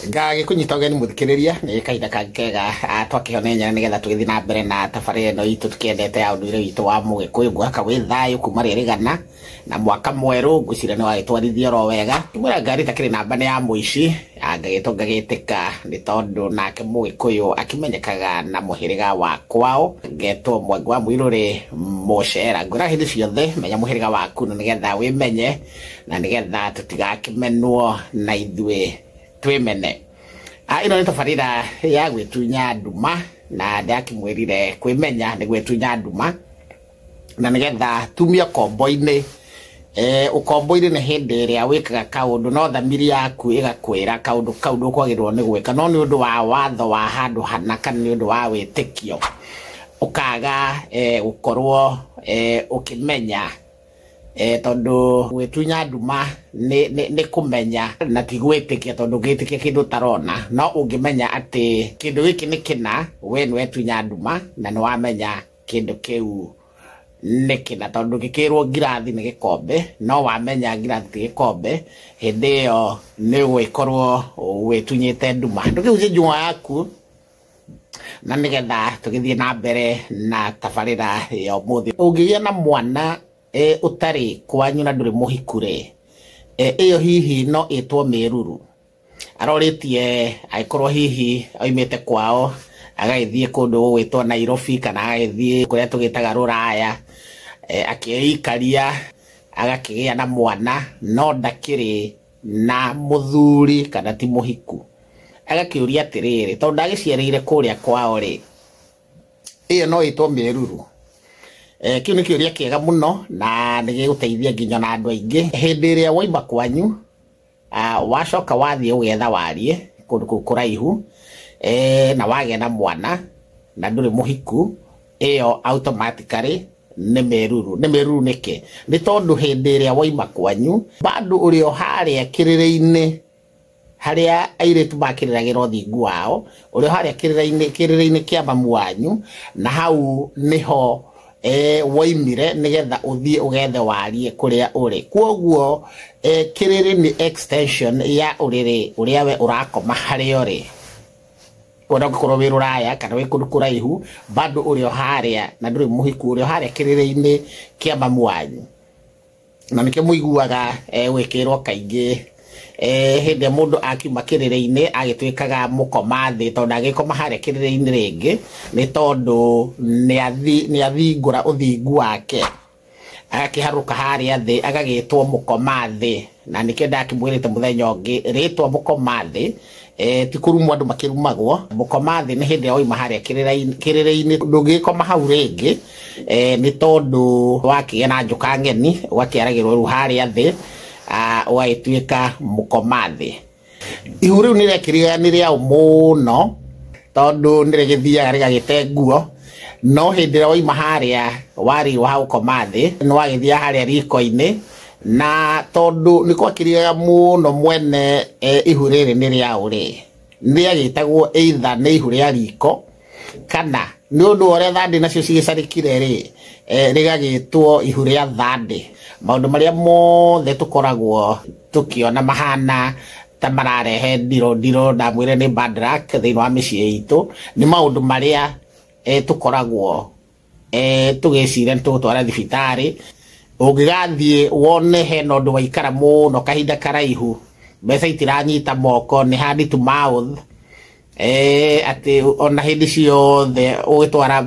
Ngagĩkũnyita ũgeni mũthikĩrĩria nĩ kahinda kangĩ kega twakĩhona nyene nĩgetha tũgĩthiĩ na mbere na tabarĩra ĩno itũ tũkĩendete ya ũndũire witũ wa Mũgĩkũyũ. Ngwĩhoka wĩ thayũ kuma rĩrĩgana na mwaka mwerũ, ngwĩciria nĩ wagĩtwarithia oro wega. Ngĩmwĩra ngari ĩtakĩrĩ namba nĩ ya mũici, ngagĩtwo ngagĩtĩka nĩ tondũ nake Mũgĩkũyũ akĩmenyekaga na mũhĩrĩga wa kwao. Ngetwo Mwangi wa Mũirũrĩ Mũcera. Ngwĩra hĩndĩ ciothe menya mũhĩrĩga waku na nĩgetha wĩmenye na nĩgetha tũtigakĩmenwo na ithuĩ twĩmene. Ĩno nĩ tabarĩra ya gwĩtunya nduma na ndakĩmwĩrire kwĩmenya nĩ gwĩtunya nduma na nĩgetha tumie ũkombo-inĩ. Ũkombo-inĩ nĩ hĩndĩ ĩrĩa wĩkaga kaũndũ no thamiri yaku ĩgakwĩra kaũndũ kau ndũkwagĩrĩrwo nĩ gwĩka, no nĩ ũndũ wa watho wa handũ hana kana nĩ ũndũ wa wĩtĩkio ũkaga gũkorwo ũkĩmenya. Tondũ gwĩtunya nduma nĩ kũmenya na ti gwĩtĩkia, tondũ ũngĩtĩkia kĩndũ ũtarona, no ũngĩmenya atĩ kĩndũ gĩkĩ nĩ kĩna, we nĩ wetunya nduma na nĩ wamenya kĩndũ kĩu nĩ kĩna. Tondũ ndũngĩkĩrwo ngirathi nĩ gĩkombe, no wamenya ngirathi ti gĩkombe, hĩndĩ ĩyo nĩ ũgũgĩkorwo wĩtunyĩte nduma. Ndũkĩhutie njũng'wa yaku na nĩgetha tũgĩthiĩ na mbere na tabarĩra ya ũmũthĩ. Ũngĩgĩa na mwana ũtarĩ kwanyu na ndũrĩ mũhiku rĩ, ĩyo hihi no ĩtwo mĩruru. Arorĩtie angĩkorwo hihi oimĩte kwao agagĩthiĩ kũndũ gũgwĩtwo Nairobi kana agagĩthiĩ kũrĩa tũgĩtaga Rũraya, akĩikaria agakĩgĩa na mwana no ndakĩrĩ na mũthuri kana ti mũhiku. Agakĩũria atĩrĩrĩ, tondũ ndagĩciarĩire kũrĩa kwao rĩ, ĩyo no ĩtwo mĩruru? Kĩu nĩ kĩũria kĩega mũno na nĩ gĩgũteithia nginya na andũ aingĩ. Hĩndĩ ĩrĩa waima kwanyu, wacoka wathiĩ ũgetha wariĩ kũndũ kũu kũraihu, na wagĩa na mwana na ndũrĩ mũhiku, ĩyo automatically nĩ mĩruru. Nĩ mĩruru nĩkĩ? Nĩ tondũ hĩndĩ ĩrĩa waima kwanyu bado ũrĩ o harĩa kĩrĩrĩ-inĩ harĩa airĩtu makĩrĩragĩra ũthingu wao, ũrĩ o harĩa kĩrĩrĩ-inĩ kĩa mamu wanyu, na hau nĩho waimire nĩgetha ũthiĩ ũgethe wariĩ kũrĩa ũrĩ. Kwoguo kĩrĩrĩ nĩ extension ya ũrĩrĩ ũrĩa we ũrakoma harĩa ũrĩ. Ona ũngĩkorwo wĩ Rũraya kana wĩ kũndũ kũraihu, bado ũrĩ o harĩa na ndũrĩ mũhiku, ũrĩ o harĩa kĩrĩrĩ-inĩ kĩa mamu wanyu. Na nĩkĩo mũiguaga gwĩkĩrwo kaingĩ hĩndĩ ĩrĩa mũndũ akiuma kĩrĩrĩ-inĩ agĩtuĩkaga mũkoma thĩ, tondũ ndangĩkoma harĩa kĩrĩrĩ-inĩ rĩngĩ nĩ tondũ nĩ athingũra ũthingu wake, agakĩharũka harĩa thĩ agagĩtwo mũkoma thĩ. Na nĩkĩo ndakĩmwĩrĩte mũthenya ũngĩ rĩtwa mũkoma thĩ ti kũrumwo andũ makĩrumagwo. Mũkoma thĩ nĩ hĩndĩ ĩrĩa wauma harĩa kĩrĩrĩ-inĩ, ndũngĩgĩkoma hau rĩngĩ nĩ tondũ wakĩgĩa na njoka ng'eni, ũgakĩaragĩrwo rĩu harĩa thĩ, ũgagĩtuĩka mũkoma thĩ. Ihu rĩu nĩ rĩakĩrĩga nĩ rĩao mũno tondũ nĩ rĩgĩthiaga rĩgagĩte nguo, no hĩndĩ ĩrĩa wauma harĩa warĩirwo ha gũkoma thĩ nĩ wagĩthiaga harĩa riko-inĩ, na tondũ nĩ gwakĩrĩaga mũno mwene ihu rĩrĩ nĩ rĩao rĩ, nĩ rĩagĩtagwo either nĩ ihu rĩa riko kana nĩ ũndũ wa ũrĩa thandĩ nacio cigĩcarĩkire rĩ, rĩgagĩtwo ihu rĩa thandĩ. Maũndũ marĩa mothe tũkoragwo tũkĩona mahana ta mararehe ndiro ndiro, ndamwĩre nĩ bad luck thĩinĩ wa mĩciĩ itũ, nĩ maũndũ marĩa tũkoragwo tũgĩciria nĩ tũgũtwara thibitarĩ. Ũngĩgathiĩ wone hena ũndũ waikara mũno kahinda karaihu, mbeca itiranyita moko, nĩ hand to mouth, atĩ ona hĩndĩ ciothe ũgĩtwara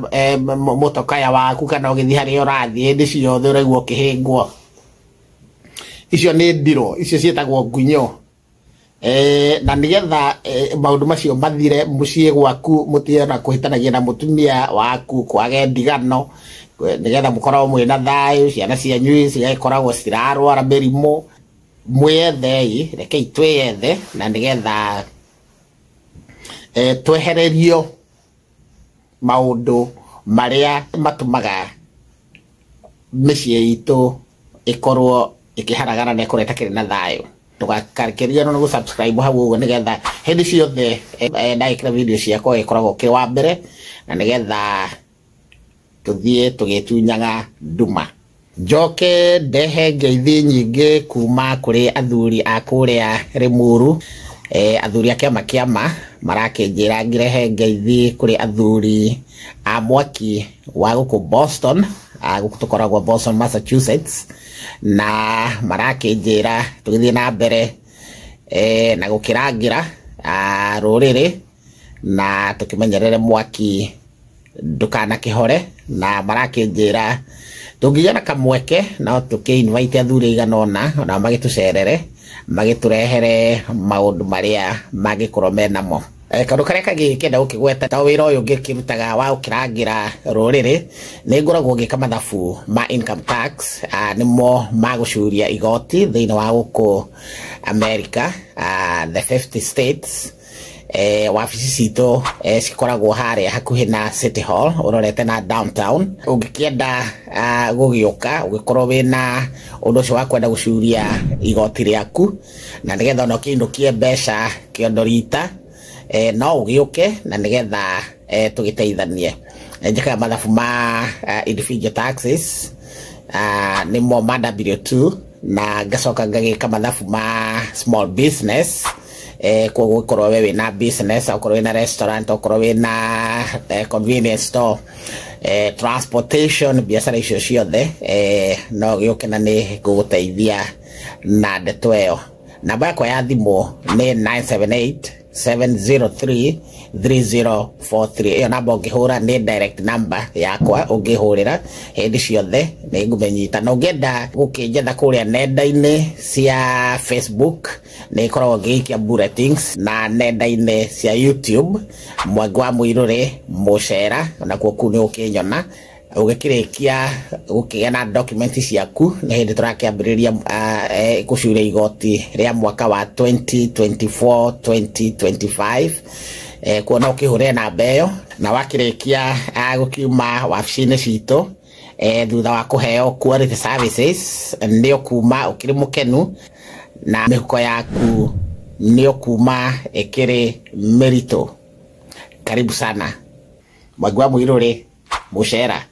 mũtokaya waku kana ũgĩthiĩ harĩa ũrathiĩ, hĩndĩ ciothe ũraigua ũkĩhĩngwo. Icio nĩ ndiro, icio ciĩtagwo ngunyo. Na nĩgetha maũndũ macio mathire mũciĩ gwaku, mũtige na kũhĩtanagia na mũtumia waku, kwage ndigano, nĩgetha mũkorwo mwĩna thayũ, ciana cianyu cigagĩkoragwo citirarwara mĩrimũ. Mwĩyethei, rekei twĩyethe na nĩgetha twehererio maũndũ marĩa matũmaga mĩciĩ itũ ĩkorwo ĩkĩharagana na ĩkorwo ĩtakĩrĩ na thayũ. Ndũgakĩriganĩrwo nĩ gũ-subscribe hau ũguo nĩgetha hĩndĩ ciothe ndagĩkĩra video ciakwa ĩkoragwo ũkĩrĩ wa mbere, na nĩgetha tũthiĩ tũgĩtunyaga nduma. Njoke ndehe ngeithi nyingĩ kuma kũrĩ athuri a kũrĩa Limuru. Athuri a kĩama kĩama marakĩnjĩra ngĩrehe ngeithi kũrĩ athuri a mwaki wa gũkũ Boston, gũkũ tũkoragwo Boston, Massachusetts, na marakĩnjĩra tũgĩthiĩ na mbere na gũkĩrangĩra rũrĩrĩ na tũkĩmenyerere mwaki ndukanakĩhore, na marakĩnjĩra tũngĩgĩa na kamweke no tũkĩ invite athuri aigana ũna ona magĩtũcerere magĩtũrehere maũndũ marĩa mangĩkorwo menamo. Kaũndũ karĩa kangĩ ngĩenda gũkĩgweta ta wĩra ũyũ ngĩkĩrutaga wa gũkĩrangĩra rũrĩrĩ, nĩ ngoragwo ngĩka mathabu ma income tax, nĩmo ma gũcuria igoti thĩinĩ wa gũkũ America, the 50 states. Wabici citũ cikoragwo harĩa hakuhĩ na City Hall ũrorete na downtown. Ũngĩkĩenda gũgĩũka ũgĩkorwo wĩna ũndũ ũcio wa kwenda gũcuria igoti rĩaku na nĩgetha ona ũkĩinũkie mbeca kĩondo rita, no ũgĩũke na nĩgetha tũgĩteithanie. Njĩkaga mathabu ma individual taxes, nĩmo ma W2, na ngacoka ngagĩka mathabu ma small business. Koguo ũkorwo we wĩna business, okorwo wĩna restaurant, okorwo wĩna convenience store, transportation, biacara icio ciothe, no gĩũke na nĩ ngũgũteithia na ndeto ĩyo. Namba yakwa ya thimũ nĩ 978 703 3043. Ĩyo namba ũngĩhũra nĩ direct number yakwa, ũngĩhũrĩra hĩndĩ ciothe nĩ ngũmĩnyita. Na ũngĩenda gũkĩnjetha kũrĩa nenda-inĩ cia Facebook nĩ ngoragwo ngĩikia bulletins, na nenda-inĩ cia YouTube Mwangi wa Mũirũrĩ Mũcera, onakuo kũu nĩ ũkĩnyona. Ũgĩkĩrĩkia gũkĩgĩa na document ciaku nĩ hĩndĩ tũrakĩambĩrĩria gũcuria igoti rĩa mwaka wa 2024 2025. Kuona ũkĩhũrĩre namba ĩyo, na wakĩrĩkia gũkiuma wabici-inĩ citũ, thutha wa kũheo quality services, nĩ ũkuma ũkĩrĩ mũkenu na mĩhuko yaku nĩ ũkuma ĩkĩrĩ mĩritũ. Karibu sana. Mwangi wa Mũirũrĩ Mũcera.